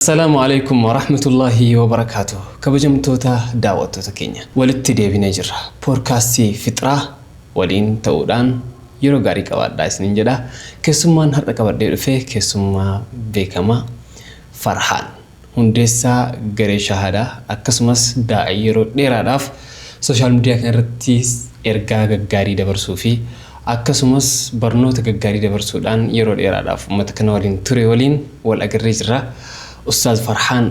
Assalaamu alaikum warahmatullaahi wabarakaatuh. Kabajamtoota daawwattoota keenya walitti deebinee jirra. Poodkaastii Fixraa waliin ta'uudhaan yeroo gaarii qabaadhaa isiniin jedha. Keessummaan har'a qabadhee dhufe keessummaa beekamaa Farhaan hundeessaa garee shahaadaa, akkasumas daa'ii yeroo dheeraadhaaf social media kana irratti ergaa gaggaarii dabarsuu fi akkasumas barnoota gaggaarii dabarsuudhaan yeroo dheeraadhaaf uummata kana waliin ture waliin wal agarree jirra. Ustaaz Farhaan,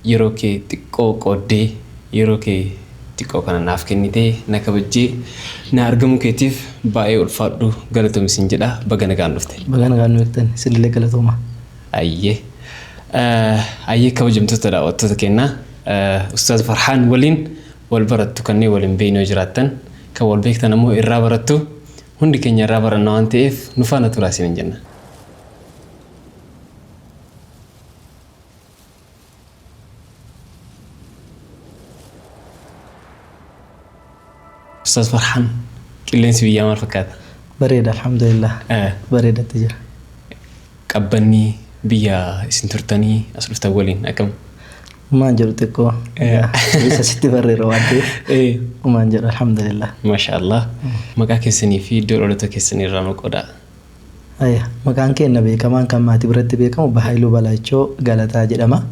yeroo kee xiqqoo qooddee, yeroo kee xiqqoo kana naaf kennitee, na kabajjee na argamuu keetiif baay'ee ulfaadhu, galatoomi siin jedha. Baga nagaan dhufte. Baga nagaan nu eegtan, isinillee galatooma. Ayyee. Ayyee, kabajamtoota daawwattoota keenyaa, Ustaaz Farhaan waliin wal barattu kanneen waliin beeknu yoo jiraattan, kan wal beektan ammoo irraa barattu. Hundi keenya irraa baranna waan ta'eef nu faana turaa isiniin jenna. Ustaaz Farhaan, qilleensi biyyaa maal fakkaata? Bareeda, alhamdulillah. Bareedatti jira. Qabbanni biyya isin turtanii as dhuftan waliin akkam? Maan jedhu, xiqqoo isa sitti barreera waan ta'eef maan jedhu, alhamdulillah. Masha Allah. Maqaa keessanii fi iddoo dhaloota keessanii irraa nu qoodaa. Aya, maqaan keenya beekamaan kan maatii biratti beekamu Bahaayiluu Balaachoo Galataa jedhama.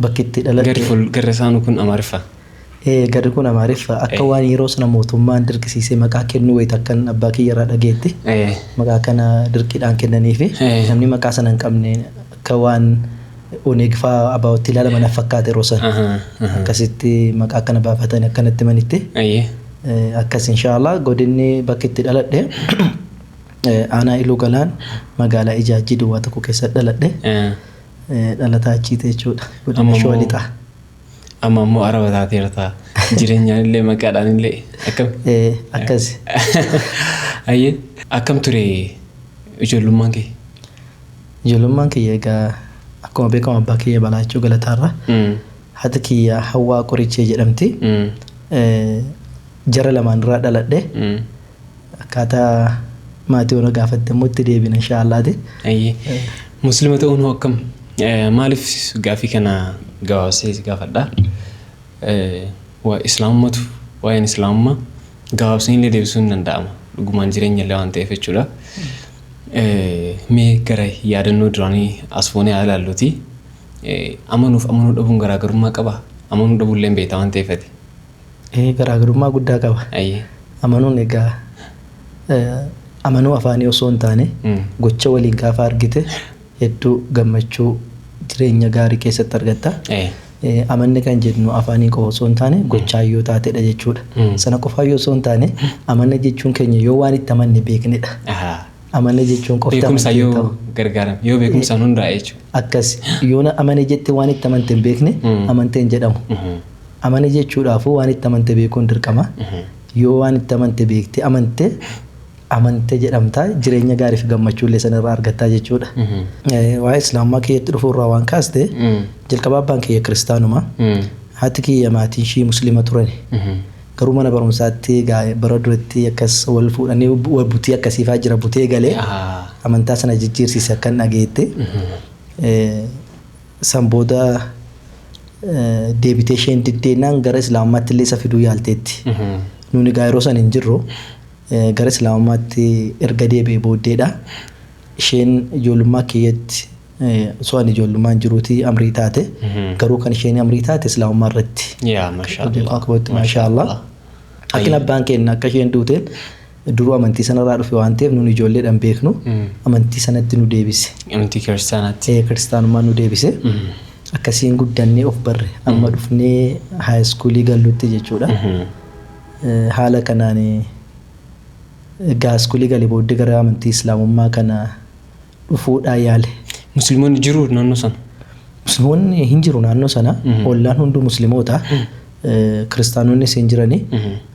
Bakki itti dhaladhe. Garri fuul garri isaanii kun Amaariffa. Garri kun Amaariffa. Akka waan yeroo sana mootummaan dirqisiisee maqaa kennuu wayita akkan abbaa kiyya irraa dhageetti. Maqaa kana dirqiidhaan kennaniifi namni maqaa sana hin qabne akka waan Oneeg fa'aa abaa'otti ilaalaman na fakkaata yeroo sana. Akkasitti maqaa kana baafatanii akkanatti manitti. Akkas, inshaallah, godinni bakki itti dhaladhe aanaa Iluu Galaan, magaalaa Ijaajjii duwwaa tokko keessa dhaladhe. Dhalataa achiiti jechuudha. Godina Shawaa Lixaa. Amma immoo Araba taateerta. Jireenyaan illee maqaadhaan illee akkam? Akkas. Ayyee, akkam ture ijoollummaan kee? Ijoollummaan kiyya egaa akkuma beekamu abbaa kiyya Balaachoo Galataarra. Haati kiyya Hawwaa Qorichee jedhamti. Jara lamaan irraa dhaladhe. Akkaataa maatii warra gaafatte immoo itti deebina, inshaallaati. Ayyee. Musliima ta'uun hoo akkam? Maaliif gaafii kana gabaabsee si gaafadha? Islaamummaatu, waa'een islaamummaa gabaabsanii illee deebisuun ni danda'ama. Dhugumaan jireenya illee waan ta'eef jechuudha. Mee gara yaadannoo duraanii as fuunee haa ilaalluuti. Amanuuf amanuu dhabuun garaagarummaa qabaa? Amanuu dhabuu illee beektaa waan ta'eef ati. Garaagarummaa guddaa qaba. Amanuun egaa amanuu afaanii osoo hin taane gocha waliin gaafa argite hedduu gammachuu jireenya gaarii keessatti argatta. Amanni kan jennu afaanii qofa osoo hin taane gochaan yoo taatedha jechuudha. Sana qofaa yoo osoo hin taane, amanne jechuun keenya yoo waan itti amanne beeknedha. Amanne jechuun qofti Beekumsa amantii hin yoo ta'u. gargaarame, yoo beekumsaan hundaa'e jechuudha. Akkas, yoo na amane jettee waan itti amante hin beekne amantee hin jedhamu. Amane jechuudhaafuu waan itti amante beekuun dirqama. Yoo waan itti amante beektee amante, amante jedhamta, jireenya gaarii fi gammachuu illee sanarraa argattaa jechuudha. Waa'ee islaamummaa kiyyatti dhufuurraa waan kaaste, jalqaba abbaan kiyya kiristaanuma. Haati kiyya maatiin ishii musliima turani. Garuu mana barumsaatti egaa bara duratti akkas wal fuudhanii wal butii akkasiifaa jira, butee galee amantaa sana jijjiirsiise akkan dhageette. San booda deebitee isheen diddeennaan gara islaamummaatti illee isa fiduu yaalteetti. Nuuni egaa yeroo sana hin jirru, gara islaamummaatti erga deebi'ee booddeedha. Isheen ijoollummaa kiyyatti, osoo ani ijoollummaan jiruuti amrii taate. Garuu kan isheen amrii taate islaamummaa irratti. Yaa maashaallah. Akkubaatti maashaallah. Akkin abbaan keenya akka isheen duuteen duruu amantii sanarraa dhufe waan ta'eef nuun ijoolleedhaan beeknu amantii sanatti nu deebise. Amantii kiristaanaatti. Kiristaanummaa nu deebise. Akkasiin guddannee of barre amma dhufnee high schoolii gallutti jechuudha. Haala kanaan egaa schoolii galee booddee gara amantii islaamummaa kana dhufuudhaan yaale. Musliimonni jiru naannoo sana? Musliimonni hin jiru naannoo sana. Ollaan hunduu musliimoota. Kiristaanonnis hin jirani.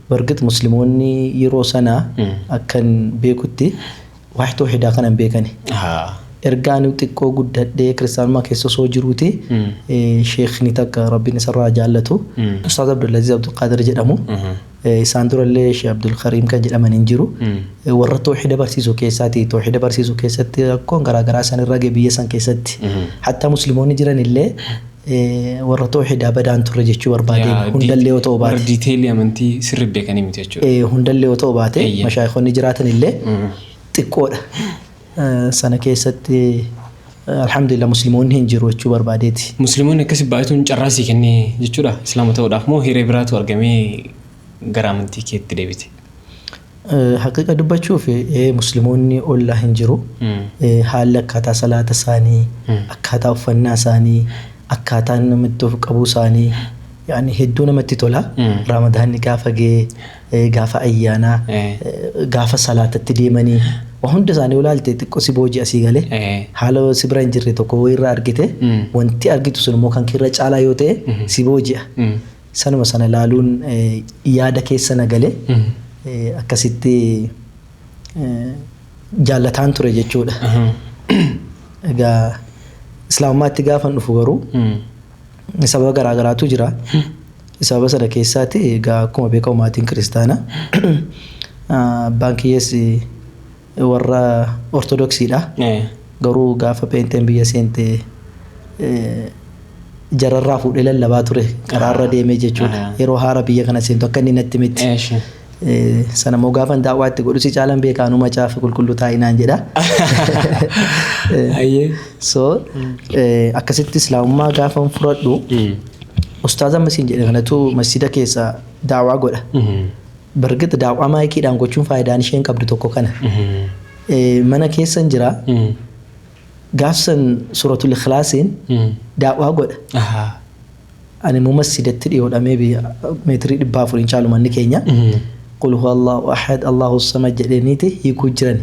Bargit musliimoonni yeroo sana akkan beekutti waa'ee toohidaa kana hin beekani. Erga ani xiqqoo guddadhee kiristaanummaa keessa osoo jiruuti sheekni takka, Rabbiin isarraa jaallatu, Ustaaz Abdulaziz Abdulqaadir jedhamu. Isaan durallee Sheekh Abdulkariim kan jedhaman hin jiru. Warra toohida barsiisu keessaati. Toohida barsiisuu keessatti rakkoon garaagaraa isaan irra ga'e biyya san keessatti. Hatta musliimoonni jiran illee warra toohidaa badaan turre jechuu barbaadeen hundallee yoo ta'u Warra baate. Detail amantii sirri beekanii miti jechuudha. Hundallee yoo ta'u baate mashaayikonni jiraatan illee xiqqoodha. Sana keessatti alhamdulillah musliimoonni hin jiru jechuu barbaadeeti. Musliimoonni akkasii baay'atuun carraa sii kennee jechuudha. Islaama ta'uudhaaf moo hiree biraatu argamee gara amantii keetti deebite? Haqiqa dubbachuuf musliimoonni ollaa hin jiru. Haalli akkaataa salaata isaanii, akkaataa uffannaa isaanii, akkaataan namatti of qabuu isaanii yaani hedduu namatti tola. Ramadaanni gaafa ga'e, gaafa ayyaanaa, gaafa salaatatti deemanii waa hunda isaanii ilaalte xiqqoo si booji'a asii galee. Haala si bira hin jirre tokko wayirraa argite wanti argitu sun immoo kan keerra caalaa yoo ta'e si booji'a. Sanuma sana ilaaluun yaada keessa na galee akkasitti jaallataan ture jechuudha. Egaa islaamummaatti gaafan dhufu garuu sababa garaa garaatu jira. Sababa sana keessaati egaa akkuma beekamu maatiin kiristaanaa. Abbaan kiyyees warra ortodoksiidha. Garuu gaafa peenteen biyya seente jararraa fuudhee lallabaa ture karaarra deemee jechuudha. Yeroo haara biyya kana seentu akka inni natti miti. Sana immoo gaafa daawwaa itti godhu si caalan beekaanuu macaafa qulqulluu taa'inaan jedha. So akkasitti islaamummaa gaafa fudhadhu ustaaza amma siin jedhe kanatu masjida keessa daawwaa godha. Bargita daawwaa maayikiidhaan gochuun faayidaan isheen qabdu tokko kana. Mana keessa hin jira. Gaafsan suratul ikhlaasiin daawwaa godha. Ani immoo masjidatti dhiyoodha maybe meetirii 400 hin caalu manni keenya. Qul huwa Allahu ahad Allahu samad jedheniiti hiikuu jiran.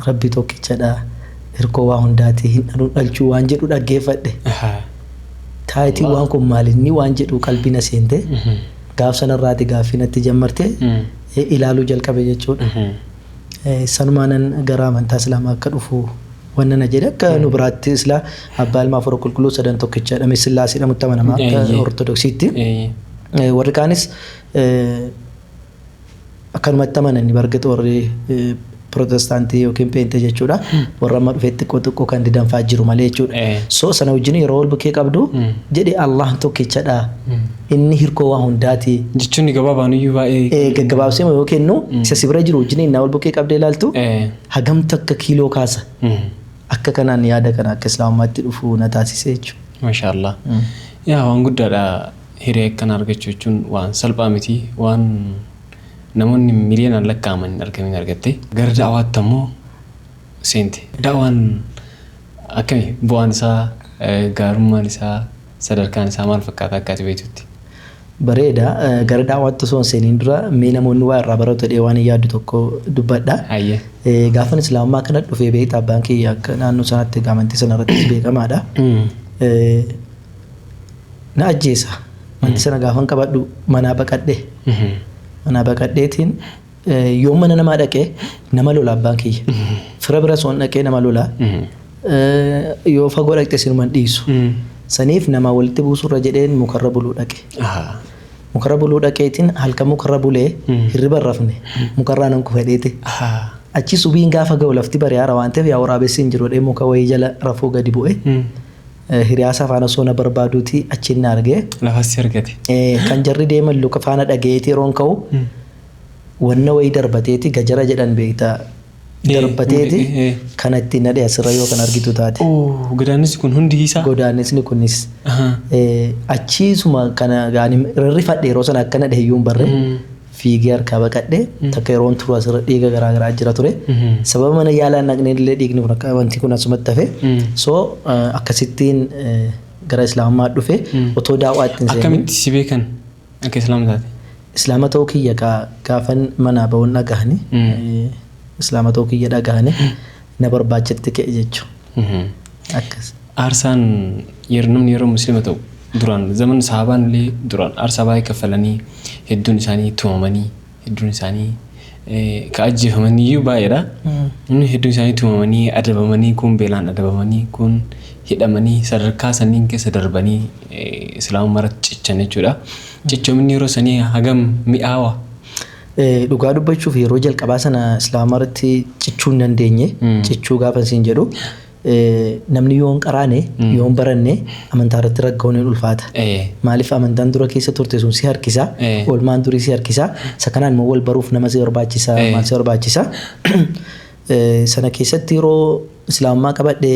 Rabbi tokkichadha. Hirkoo waa hundaati hin dhaluu dhalchuu waan jedhu dhaggeeffadhe. Taayitii waan kun maalinni waan jedhu qalbii na seente. Gaaf sanarraati gaaffii natti jammarte ilaaluu jalqabe jechuudha. Sanumaanan gara amantaa islaamaa akka dhufu wanna na jedhe akka nu biraatti islaa abbaa ilma afur qulqulluu sadan tokkicha jedhame sillaasee jedhamutti amanama akka ortodoksiitti. Warri kaanis akkanumatti amananii bargata warri pirootestaantii yookiin peentee jechuudha. Warra amma dhufee xiqqoo xiqqoo kan didanfaa jiru malee jechuudha. So sana wajjin yeroo wal bukkee qabdu jedhe Allah tokkichadha. Inni hirkoo waa hundaati. Jechuun gabaabaan iyyuu baay'ee. Gaggabaabsee yoo kennu isa si bira jiru wajjin innaa wal bukkee qabdee ilaaltu hagam takka kiiloo kaasa. Akka kanaan yaada kana akka islaamummaatti dhufu na taasise jechuudha. Maashaallah. Yaa waan guddaadha hiree akkana argachuu jechuun waan salphaa miti waan namoonni miliyoonaan lakkaa'aman hin argamin argatte. Gara da'awaatti ammoo seente. Da'awaan akkami bu'aan isaa gaarummaan isaa sadarkaan isaa maal fakkaata akka ati beektutti? Bareeda gara da'awaatti osoo hin seeniin dura mee namoonni waa irraa baratu jedhee waan hin yaaddu tokko dubbadha. Gaafan islaamummaa kana dhufee beekta abbaan kiyya akka naannoo sanatti amantii sana irrattis beekamaadha. Na ajjeesa. Amantii sana gaafan qabadhu manaa baqadhe. Manaa baqadheetiin yoo mana namaa dhaqee nama lola abbaan kiyya. Fira bira osoo hin dhaqee nama lola. Yoo fagoo dhaqxe sinuman dhiisu. Saniif nama walitti buusurra jedheen mukarra buluu dhaqe. Mukarra buluu dhaqeetiin halkan mukarra bulee hirriba hin rafne mukarraa nan kufadheeti. Achi subiin gaafa ga'u lafti bari'aara waan ta'eef yaa waraabessi hin jiru jedhee muka wayii jala rafuu gadi bu'e. Hiriyaasa faana osoo na barbaaduuti achiin na argee. Lafas si argate. Kan jarri deeman luka faana dhagayeeti yeroon ka'u wanna wayii darbateeti gajara jedhan beektaa darbateeti kana ittiin nadhe asirra yoo kan argitu taate. Oh, godaannisni kun hundi isaa. Godaannisni kunis achiisuma kana gaani rarrifadhe yeroo sana akkana dhahe iyyuu hin barre fiigee harkaa baqadhe takka yeroon turu asirra dhiiga garaa garaa jira ture. Sababa mana yaalaa hin dhaqneen illee dhiigni kun akka wanti kun asumatti hafe. So akkasittiin gara islaamummaa dhufe otoo daawwaa ittiin seenin. Akkamitti si beekan akka islaama taate? Islaama ta'uu kiyya gaafan manaa ba'uun dhagahani islaama ta'uu kiyya dhagahani na barbaachatti ka'e jechuudha. Akkas. Aarsaan yeroo namni yeroo musliima ta'u duraan zaman sahabaan illee duraan aarsaa baay'ee kaffalanii hedduun isaanii tumamanii hedduun isaanii Ka ajjeefaman iyyuu baay'eedha. Inni hedduun isaanii tumamanii adabamanii, kun beelaan adabamanii, kun hidhamanii, sadarkaa saniin keessa darbanii islaamummaa irratti cichan jechuudha. Cichoominni yeroo sanii hagam mi'aawa? Dhugaa dubbachuuf, yeroo jalqabaa sana islaama irratti cichuu hin dandeenye. Cichuu gaafa isin jedhu, namni yoo hin qaraane, yoo hin baranne, amantaa irratti ragga'uun hin ulfaata. Maaliif, amantaan dura keessa turte sun si harkisa, oolmaan durii si harkisa. Isa kanaan immoo wal baruuf nama si barbaachisa, maal si barbaachisa. Sana keessatti yeroo islaamummaa qabadhe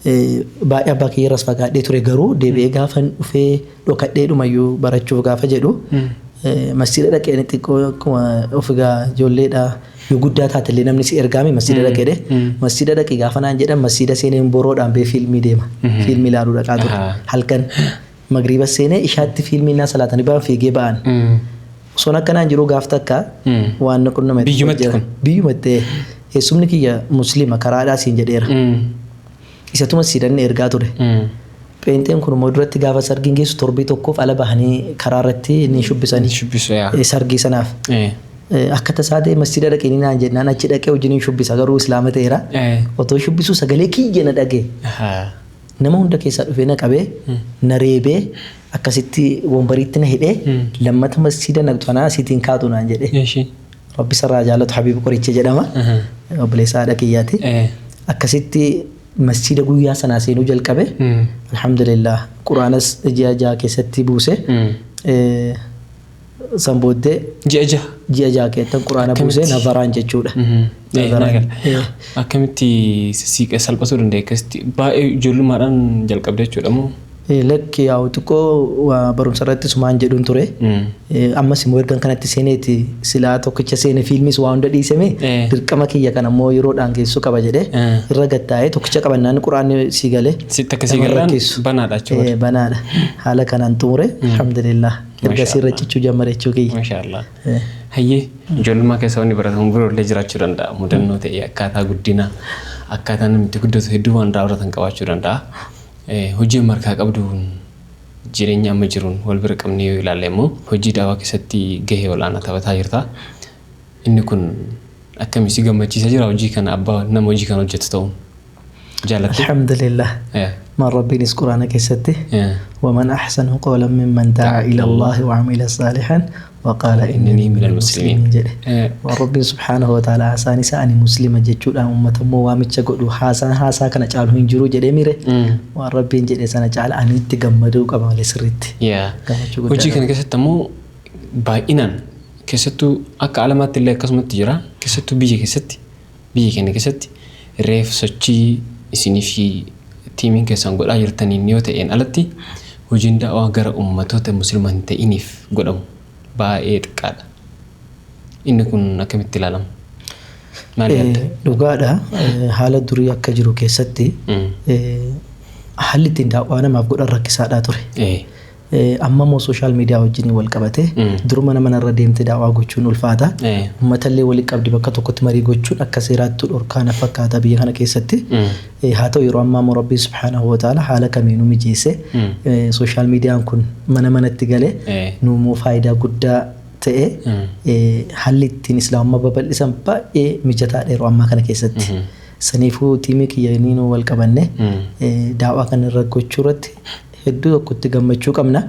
baay'ee abbaa kiyya irraas fagaadhee ture, garuu deebi'ee gaafa dhufee dhokadhee dhumayyuu barachuuf gaafa jedhu masjiida dhaqee, xiqqoo akkuma of egaa ijoolleedha, yoo guddaa taatellee namni si ergaame masjiida dhaqee, masjiida dhaqee gaafa naan jedhan, masjiida seeneen boroodhaan bee fiilmii deema, fiilmii ilaaluu dhaqaa ture. Halkan magriiba seenee ishaatti fiilmii naa salaatanii ba'an, fiigee ba'an. Osoon akkanaan jiru gaaf takka waan na qunname. Biyyumatti kun? Biyyumatti. Eessumni kiyya Musliima karaadhaa siin jedheera. Isatu masjiidanni ergaa ture. Pheenxeen kun immoo duratti gaafa sargiin geessu torbii tokkoof ala bahanii karaa irratti ni shubbisanii. Shubbisu yaa. Sargii sanaaf. Akka tasaa ta'e masjiida dhaqee naan jennaan achi dhaqee wajjin shubbisa, garuu islaama ta'eera. Otoo shubbisuu sagalee kiyya na dhagee. Nama hunda keessaa dhufee na qabee, na reebee, akkasitti wombariitti na hidhee, lammata masjiida naqxu anaa asiitiin kaatu naan jedhee. Rabbi sarraa jaalatu, Habiib Qoricha jedhama. Obboleessa haadha kiyyaati. Akkasitti masjiida guyyaa sanaa seenuu jalqabe. Alhamdulillah, Quraanas ji'a 6 keessatti buuse. San booddee Ji'a 6. Ji'a 6 keessatti Quraana buuse, navaraan jechuudha. Akkamitti siiqee salphatuu danda'e akkasitti? Baay'ee ijoollummaadhaan jalqabde jechuudha moo? Lakki, yaa'u xiqqoo barumsa irratti sumaan jedhuun ture. Ammas immoo ergan kanatti seeneeti silaa tokkicha seene, fiilmis waa hunda dhiiseme, dirqama kiyya kana immoo yeroodhaan geessuu qaba jedhee irra gattaa'ee tokkicha qabannaan Quraanni sii galee. Sitti akkasii galaan banaadha jechuudha. Banaadha. Haala kanaan xumure, alhamdulillah. Ergasii irra cichuu jammare jechuu kiyya. Mashaallah. Hayyee, ijoollummaa keessa wanni baratamu biroollee jiraachuu danda'a. Mudannoo ta'e, akkaataa guddina, akkaataa namni itti guddatu hedduu waan irraa baratan qabaachuu danda'a. Hojii amma harkaa qabduun, jireenya amma jiruun wal bira qabnee yoo ilaalle immoo, hojii daawaa keessatti gahee olaanaa taphataa jirta. Inni kun akkamii si gammachiisa jira, hojii kana abbaa nama hojii kana hojjetu ta'uun? Jaalatte? Alhamdulillah. Maan Rabbiinis Quraana keessatti ومن أحسن قولا ممن دعا إلى الله وعمل صالحا وقال إنني من المسلمين jedhe. Waan Rabbiin subhaanahu wa ta'ala haasaan isaa ani Muslima jechuudhaan uummata immoo waamicha godhu, haasaan haasaa kana caalu hin jiru jedhee mire, waan Rabbiin jedhe sana caala ani itti gammaduu qaba malee sirriitti. Gammachuu guddaa. Hojii kana keessatti ammoo baay'inaan, keessattuu akka alamaatti illee akkasumatti jira, keessattuu biyya keessatti, biyya keenya keessatti reef sochii isinii fi tiimiin keessan godhaa jirtaniin yoo ta'een alatti, hojiin da'waa gara ummatoota Musliima hin ta'iniif godhamu baay'ee xiqqaadha. Inni kun akkamitti ilaalama? Maal yaadda? Dhugaadha. Haala durii akka jiru keessatti haalli ittiin daawwaa namaaf godhan rakkisaadhaa ture. Amma immoo social media wajjin wal qabate, duruma nama irra deemte daawwaa gochuun ulfaata. Uummatallee walitti qabdi bakka tokkotti marii gochuun akka seeraatti dhorkaa na fakkaata biyya kana keessatti. Haa ta'u, yeroo ammaa immoo Rabbiin subhaanahu wa ta'ala haala kamiinuu mijeesse, social mediaan kun mana manatti galee nu immoo faayidaa guddaa ta'e, haalli ittiin islaamummaa babal'isan baay'ee mijataadha yeroo ammaa kana keessatti. Saniifuu tiimii kiyya nu wal qabanne daawwaa kana irra gochuu irratti hedduu tokkotti gammachuu qabna.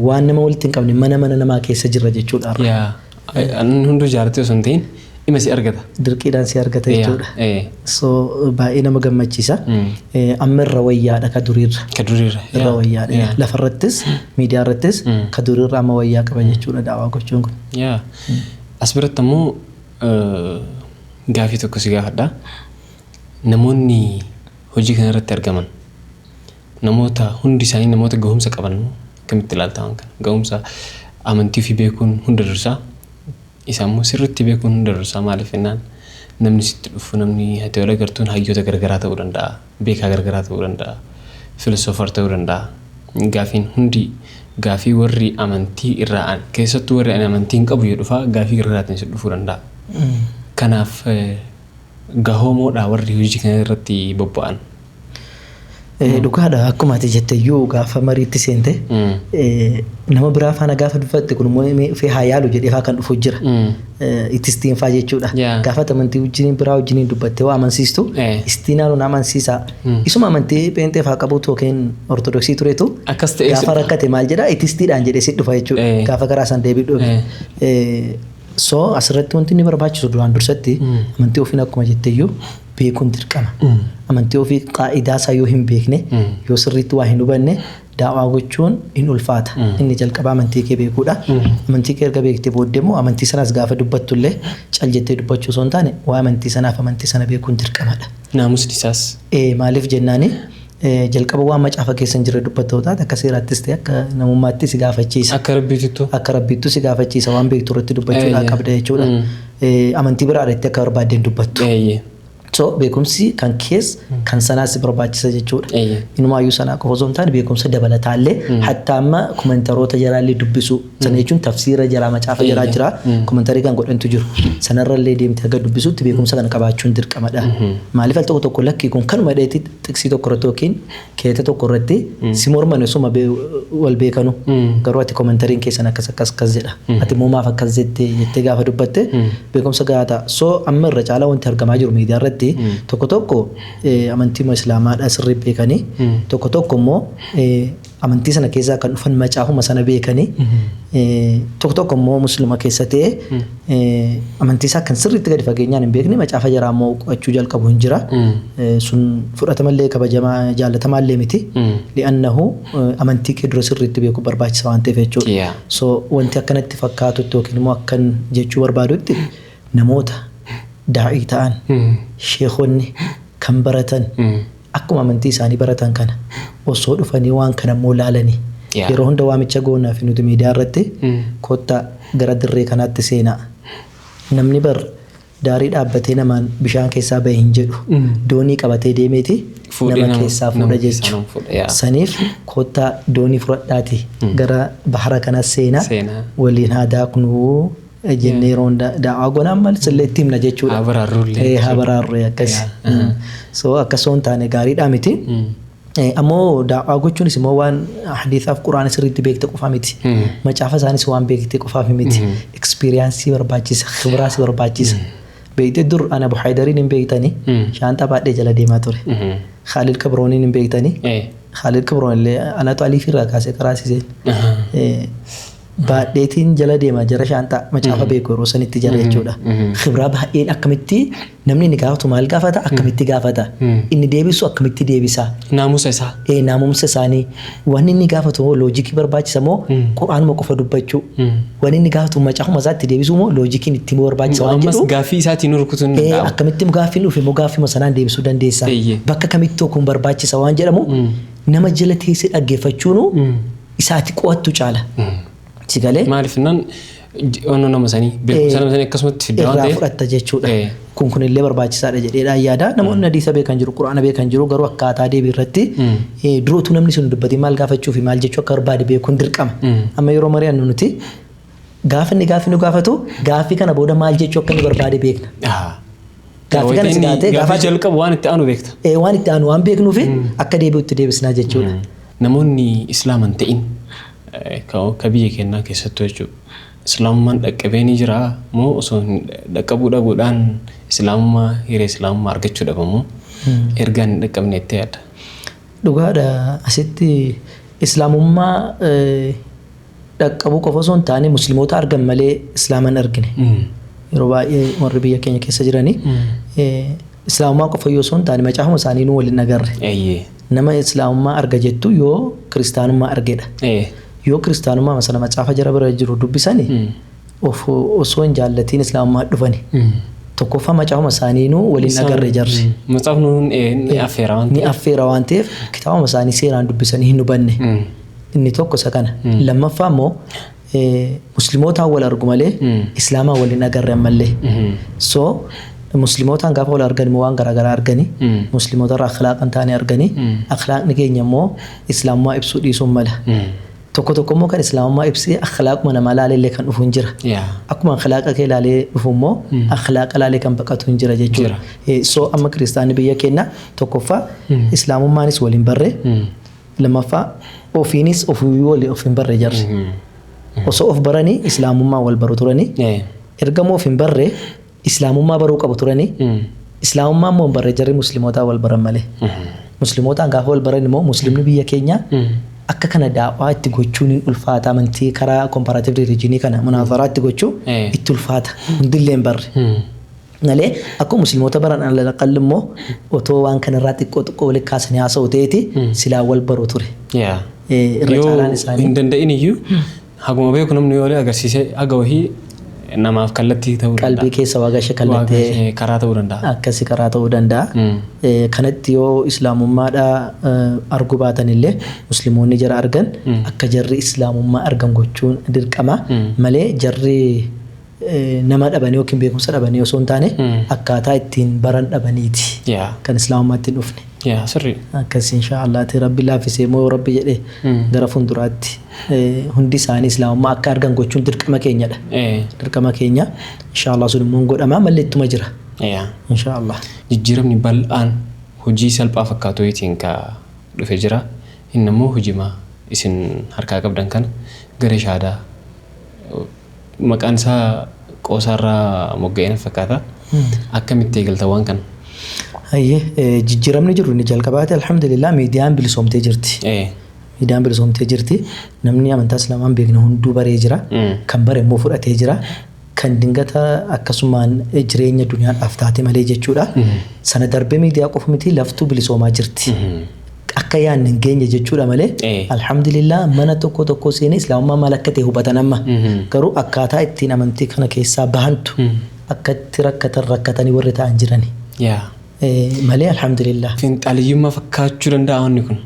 Waan nama walitti hin qabne mana mana namaa keessa jirra jechuudha har'a. Yaa. Inni hunduu jaalatee osoo hin ta'in dhima si argata. Dirqiidhaan si argata jechuudha. So baay'ee nama gammachiisa. Amma irra wayyaadha ka duriirra. Ka duriirra. Irra wayyaadha. Lafarrattis, miidiyaa irrattis ka duriirra amma wayyaa qaba jechuudha daawwaa gochuun kun. Yaa. As biratti ammoo gaafii tokko si gaafadha. Namoonni hojii kana irratti argaman namoota hundi isaanii namoota gahumsa qaban moo, akkamitti ilaalta waan kana? Gahumsa amantii ofii beekuun hunda dursaa, isa immoo sirriitti beekuun hunda dursaa. Maaliif jennaan, namni sitti dhufu, namni ati wal agartuun hayyoota garagaraa ta'uu danda'a, beekaa garagaraa ta'uu danda'a, philosopher ta'uu danda'a. Gaafiin hundi gaafii warri amantii irraa, keessattuu warri ani amantii hin qabu jedhu fa'aa, gaafii garagaraatiin si dhufuu danda'a. Kanaaf gahoomoodha warri hojii kana irratti bobba'an? Dhugaadha, akkuma ati jette iyyuu gaafa mariitti seente nama biraa faana gaafa dubbatte, kun immoo mee haa yaalu jedhee faa kan dhufu jira. Ittistiin faa jechuudha. Gaafa amantii wajjiniin biraa wajjiniin dubbattee waa amansiistu, istiinaan nu amansiisa. Isuma amantii pheenxee faa qabutu yookiin ortodoksii turetu Akkas ta'ee gaafa rakkate maal jedha, ittistiidhaan jedhee si dhufa jechuudha. Gaafa karaa san deebii dhufe. So asirratti wanti inni barbaachisu, duraan dursatti amantii ofiin akkuma jetteyyuu beekuun dirqama. Amantii ofii qaa'idaa isaa yoo hin beekne, yoo sirriitti waa hin hubanne, daawaa gochuun hin ulfaata. Inni jalqaba amantii kee beekuudha. Amantii kee erga beektee booddee immoo amantii sanas gaafa dubbattullee cal jettee dubbachuu osoo hin taane, waa amantii sanaaf amantii sana beekuun dirqamadha. Naamusni isaas. Maaliif jennaani, jalqaba waan macaafa keessa hin jirre dubbattoo taate, akka seeraattis ta'e akka namummaatti si gaafachiisa. Akka rabbiitittu. Akka rabbiittu si gaafachiisa, waan beektu irratti dubbachuudhaa qabda jechuudha. Amantii biraadha itti akka barbaaddeen dubbattu. So beekumsi kan kees kan sanaas si barbaachisa jechuudha. Inumaayyuu sanaa qofa osoo hin taane, beekumsa dabalataallee, hatta amma commentaroota jalaallee dubbisu. Sana jechuun tafsiira jalaa macaafa jalaa jira. Commentary kan godhantu jiru. Sanarrallee deemtee haga dubbisutti beekumsa kana qabaachuun dirqamadha. Maaliif, al tokko tokko lakkii kun kanuma dheetti xiqsii tokko irratti yookiin keeta tokko irratti si morman, osuma wal beekanu. Garuu ati commentaryn keessan akkas akkas akkas jedha. Ati immoo maaf akkas jettee jettee gaafa dubbatte beekumsa gahaa ta'a. So amma irra caalaa wanti argamaa jiru miidiyaa irratti, tokko tokko amantii islaamaadha sirrii beekanii, tokko tokko immoo amantii sana keessaa kan dhufan macaafuma sana beekanii, tokko tokko immoo musliima keessa ta'e amantii isaa kan sirriitti gadi fageenyaan hin beekne, macaafa jaraa immoo qo'achuu jalqabu hin jira. Sun fudhatamallee kabajamaa jaalatamaallee miti. Li'annahu amantii kee dura sirriitti beekuu barbaachisa waan ta'eef jechuudha. So wanti akkanatti fakkaatutti yookiin immoo akkan jechuu barbaadutti, namoota daa'ii ta'an, sheekonni kan baratan, akkuma amantii isaanii baratan kana osoo dhufanii waan kana immoo laalanii, yeroo hunda waamicha goonaa fi nuti miidiyaa irratti, kottaa gara dirree kanaatti seenaa. Namni bar daarii dhaabbatee namaan bishaan keessaa bahe hin jedhu. Doonii qabatee deemeeti nama keessaa fuudha jechuudha. Saniif kottaa doonii fudhadhaati gara bahara kanas seenaa, waliin haa daaknuu jennee yeroo hunda daawaa goonaa, maal sillee itti himna jechuudha. Haa baraarrullee. Haa baraarree akkas. So akkasoo hin taane gaariidhaa miti. Ammoo daawaa gochuunis immoo waan hadiisaaf quraana sirriitti beekte qofa miti. Macaafa isaanis waan beekte qofaaf miti. Experience barbaachisa, khibraas barbaachisa. Beektee, dur ana Abu Haydariin hin beektanii, shaanxaa baadhee jala deemaa ture. Khaalid Kabrooniin hin beektanii. Khaalid Kabroon illee anatu Aliif irraa kaasee qaraasiseen. Baadheetiin jala deema jara shaanxaa macaafa beeku yeroo sanitti jara jechuudha. Khibraa baay'een, akkamitti namni inni gaafatu maal gaafata, akkamitti gaafata, inni deebisu akkamitti deebisa. Naamusa isaa. Naamusa isaanii, wanni inni gaafatu moo logic barbaachisa moo quraanuma qofa dubbachuu, wanni inni gaafatu macaafuma isaatti deebisuu moo logiciin itti barbaachisa waan Ammas jedhu. gaaffii isaatiin rukutuun ni danda'ama. Akkamitti gaaffiin dhufe immoo gaaffima sanaan deebisuu dandeessa. Bakka kamitti kun barbaachisa waan jedhamu, nama jala teessee dhaggeeffachuunu isaati qo'attu caala. Si galee? Maaliif naan onnoo nama sanii, beekumsa nama sanii akkasumatti fidda waan irraa ta'eef. Fudhatta jechuudha. Kun kunillee barbaachisaadha jedheedhaan yaada. Namoonni hadiisa beekan jiru, quraana beekan jiru, garuu akkaataa deebii irratti durootu namni sun dubbatee maal gaafachuu fi maal jechuu akka barbaade beekuun dirqama. Amma yeroo mari'annu nuti gaafa inni gaaffii nu gaafatu, gaaffii kana booda maal jechuu akka inni barbaade beekna. Gaaffii kana si gaafate Gaaffii gaafa jalqabu waan itti aanu beekta. Waan itti aanu waan beeknuufi akka deebi'utti deebisnaa jechuudha. Namoonni islaama hin ta'in ka biyya keenyaa keessattuu jechuudha. Islaamummaan dhaqqabee ni jira moo osoo hin dhaqqabuu dhabuudhaan islaamummaa, hiree islaamummaa argachuu dhabamoo ergaan hin dhaqqabne itti yaadda? Dhugaadha, asitti islaamummaa dhaqqabuu qofa osoo hin taane, musliimoota argan malee islaama hin argine. Yeroo baay'ee warri biyya keenya keessa jiranii islaamummaa qofa yoo osoo hin taane, macaafuma isaanii nu waliin agarre. Nama islaamummaa arga jettu yoo kiristaanummaa argedha. Yoo kiristaanummaa sana macaafa jara bira jiru dubbisani, of osoo hin jaallatiin islaamummaa dhufani. Tokkoffaa macaafuma isaanii nu waliin agarre jarri. Macaafni ni affeera waan Ni ta'eef. affeera waan ta'eef kitaabuma isaanii seeraan dubbisanii hin hubanne. Inni tokko isa kana. Lammaffaa immoo muslimootaan wal argu malee islaamaan wal hin agarre ammallee. So muslimootaan gaafa wal argan immoo waan garaagaraa arganii, musliimoota irraa akhlaaq hin taane arganii, akhlaaqni keenya immoo islaamummaa ibsuu dhiisuun mala. Tokko tokko immoo kan islaamummaa ibsee akhlaaquma namaa laalee illee kan dhufu hin jira. Akkuma akhlaaqa kee laalee dhufu immoo akhlaaqa laalee kan baqatu hin jira jechuudha. So amma kiristaanni biyya keenya tokkoffaa islaamummaanis waliin barre, lammaffaa ofiinis ofiiyyuu waliin of hin barre jarri. Osoo of baranii islaamummaa wal baru turanii, ergamoo of hin barre islaamummaa baruu qabu turanii, islaamummaa immoo hin barre jarri muslimootaa wal baran malee. Muslimootaan gaafa wal baran immoo muslimni biyya keenya akka kana daawaa itti gochuun hin ulfaata, amantii karaa comparative religion kana munaazaraa itti gochuu itti ulfaata, hundillee hin barre. Malee akkuma musliimoota baran alal immoo otoo waan kanarraa xiqqoo xiqqoo walitti kaasanii haasa'u ta'eeti silaa wal baru ture. Irra Yoo caalaan isaanii. hin danda'in iyyuu haguma beeku namni yoo agarsiise haga wahii namaaf kallattii ta'uu danda'a. Qalbii keessa waa gashe kallattee Waa karaa ta'uu danda'a. Akkasi karaa ta'uu danda'a. Kanatti yoo islaamummaadha arguu baatan illee musliimoonni jara argan akka jarri islaamummaa argan gochuun dirqama malee jarri nama dhabanii yookiin beekumsa dhabanii osoo hin taane akkaataa ittiin baran dhabaniiti kan islaamummaatti hin dhufne. Yaa, sirrii. Akkasii insha Allaati Rabbi laaffisee immoo Rabbi jedhee gara fuulduraatti hundi isaanii islaamummaa akka argan gochuun dirqama keenyadha. Dirqama keenya insha Allah sun immoo godhama mallee ittuma jira. Insha Allah. Jijjiiramni bal'aan hojii salphaa fakkaatu wayiitiin ka dhufe jira. Inni immoo hojiima isin harkaa qabdan kana gara shaadaa maqaan isaa qoosaarraa mogga'ee na fakkaata. Akkamitti eegalta waan kana? Hayyee, jijjiiramni jiru inni jalqabaati alhamdulillah miidiyaan bilisoomtee jirti. Miidiyaan bilisoomtee jirti. Namni amantaa islaamaa hin beekne hunduu baree jira. Kan bare immoo fudhatee jira. Kan dingata akkasumaan jireenya duniyaadhaaf taate malee jechuudha. Sana darbee miidiyaa qofa miti, laftuu bilisoomaa jirti. Akka yaadne hin geenye jechuudha malee alhamdulillah mana tokko tokko seenee islaamummaa maal akka ta'e hubatan amma. Garuu akkaataa ittiin amantii kana keessaa bahantu akka itti rakkatan rakkatanii warri ta'an jirani. Malee alhamdulillah. Finxaaliyyummaa fakkaachuu danda'a wanni kun.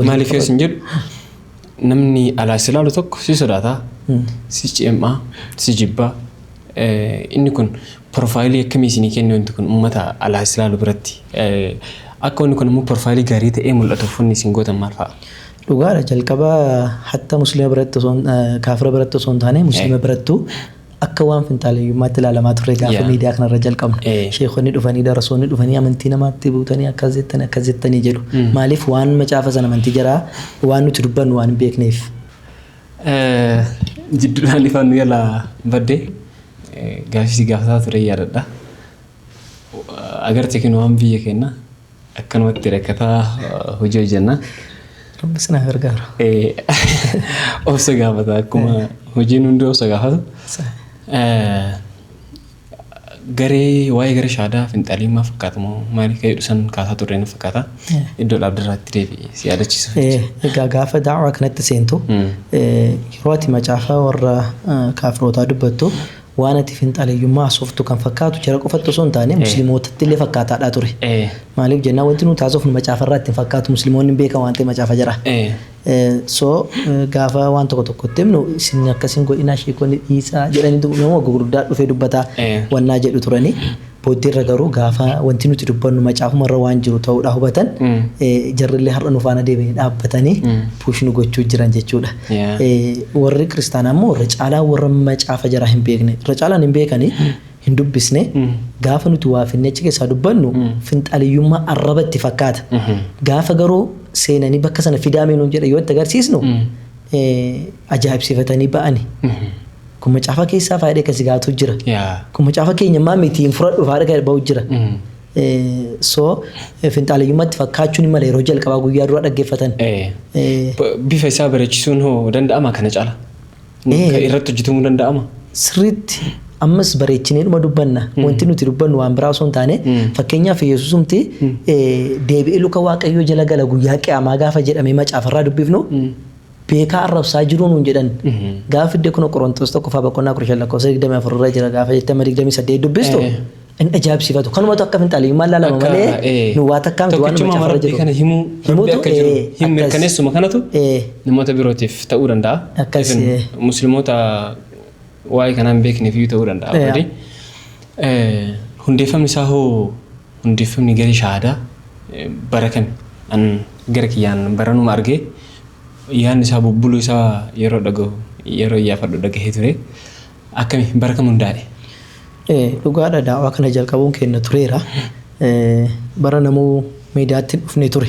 Maaliif yoo isin jedhu, namni alaa si ilaalu tokko si sodaata, si ceemaa, si jibbaa. Inni kun profile akkamii isinii kennu wanti kun uummata alaa si ilaalu biratti? Akka wanni kun immoo profile gaarii ta'ee mul'atuuf wanni isin gootan maal fa'a? Dhugaadha, jalqaba hatta musliima biratti osoo kaafira biratti osoo hin taane musliima birattuu akka waan finxaaleyyummaatti ilaalamaa turre gaafa miidiyaa kanarra jalqabnu. Sheekonni dhufanii, darasoonni dhufanii, amantii namaatti buutanii akkas jettanii akkas jettanii jedhu. Maaliif? Waan macaafa sana amantii jaraa waan nuti dubbannu waan hin beekneef. Jidduudhaan ifaan nu yala badde gaafii si gaafataa ture yaadadha. Agartee kennu waan biyya keenya akkanumatti rakkataa hojii hojjenna. Rabbi sinaa gargaaru. Obsa gaafata, akkuma hojiin hundi obsa gaafatu. Garee waa'ee gara shaadaa finxaliimmaa fakkaatu moo maali kan jedhu san kaasaa turre na fakkaata. Iddoo dhaabdirraatti deebi'ee si yaadachiisuuf. Egaa gaafa daawaa kanatti seentu yeroo ati macaafa warra kaafirootaa dubbattu waan ati finxaleeyyummaa haasoftu kan fakkaatu jara qofatti osoo hin taane musliimootatti illee fakkaataadhaa ture. Maaliif jennaan, wanti nuti haasofnu macaafa irraa ittiin fakkaatu, musliimoonni hin beekan waan ta'eef macaafa jara. So gaafa waan tokko tokkotti himnu isin akkasiin godhinaa, sheekonni dhiisaa jedhanii nama gurguddaa dhufee dubbataa wannaa jedhu turanii. Booddeerra garuu gaafa wanti nuti dubbannu macaafuma irra waan jiru ta'uudha hubatan, jarrillee har'a nu faana deebi'anii dhaabbatanii push nu gochuu jiran jechuudha. Warri kiristaanaa immoo irra caalaa warra macaafa jaraa hin beekne, irra caalaan hin beekanii, hin dubbisne, gaafa nuti waa finnee achi keessaa dubbannu finxaliyyummaa arraba itti fakkaata. Gaafa garuu seenanii bakka sana fidaamee nuun jedha yoo itti agarsiisnu ajaa'ibsiifatanii ba'ani. Kun macaafa keessaa faayidaa akkasii gaatu jira. Kun macaafa keenya maa miti hin fudhadhu faayidaa ba'u jira. So finxaaliyyummaatti fakkaachuun mala yeroo jalqabaa guyyaa dura dhaggeeffatan. Bifa isaa bareechisuun hoo danda'ama kana caala? Kan irratti hojjetamuu danda'ama? Sirriitti ammas bareechinee dhuma dubbanna. Wanti nuti dubbannu waan biraa osoo hin taane, fakkeenyaaf Yesuusumti deebi'ee luka Waaqayyoo jala gala guyyaa qiyaamaa gaafa jedhamee macaafarraa dubbifnu beekaa arrabsaa jiruu nuun jedhan. Gaafa iddoo kun Qorontos 1ffaa boqonnaa 15 lakkoofsa 24 irra jira gaafa jettee amma 28 dubbistu inni ajaa'ibsiifatu. Kanumatu akka finxaaliyyummaan laalama malee nu waa takkaa miti waan Tokkichummaa macaafarra Rabbii jiru. kana himuu, Rabbi Himuutu, akka jiru hin akkas. mirkaneessuma kanatu namoota birootiif ta'uu danda'a. Akkas, Even musliimoota waa'ee kanaa hin beekneef iyyuu ta'uu danda'a. Already. Hundeeffamni isaa hoo, hundeeffamni garee shahaadaa bara kami? An gara kiyyaan baranuma argee Yaadni isaa bubbuluu isaa yeroo dhagahu, yeroo iyyaafadhu dhagahee ture. Akkami, bara kam hundaa'e? Dhugaadha, daawaa kana jalqabuun keenya tureera. Bara namuu miidiyaatti dhufne ture.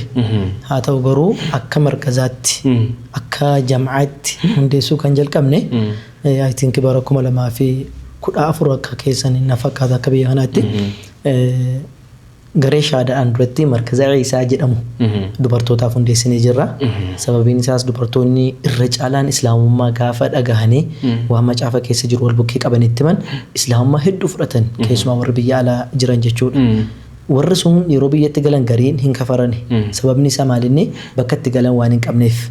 Haa ta'u garuu akka markazaatti, akka jam'aatti hundeessuu kan jalqabne, I think bara 2014 akka keessan na fakkaata akka biyya kanaatti. Garee shaadaadhaan duratti markaza Ciisaa jedhamu dubartootaaf hundeessinee jirra. Sababiin isaas dubartoonni irra caalaan islaamummaa gaafa dhagahanii waan macaafa keessa jiru wal bukkee qabanitti himan, islaamummaa hedduu fudhatan, keessumaa warri biyya alaa jiran jechuudha. Warri sun yeroo biyyatti galan gariin hin kafarani. Sababni isaa maalinni bakka itti galan waan hin qabneef.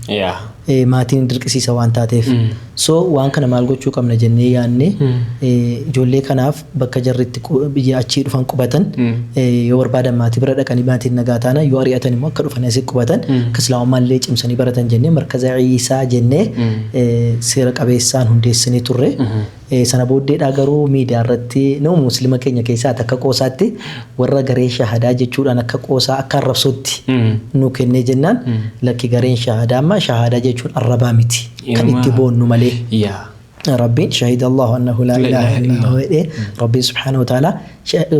Maatiin dirqisiisa waan taateef. So waan kana maal gochuu qabna jennee yaadne, ijoollee kanaaf bakka jarri itti biyya achii dhufan qubatan, yoo barbaadan maatii bira dhaqanii maatiin nagaa taana, yoo ari'atan immoo akka dhufanii asii qubatan, akka islaamummaa illee cimsanii baratan jennee markaza Ciisaa jennee seera qabeessaan hundeessinee turre. Sana booddeedhaa garuu miidiyaa irratti nama musliima keenya keessaa akka qoosaatti warra garee shahadaa jechuudhaan akka qoosaa, akka arrabsootti nu kennee jennaan, lakki, gareen shahadaa amma shahadaa jechuun arrabaa miti, kan itti boonnu malee. Rabbiin شهد الله أنه لا إله إلا هو jedhee, Rabbiin subhaanahu wa ta'ala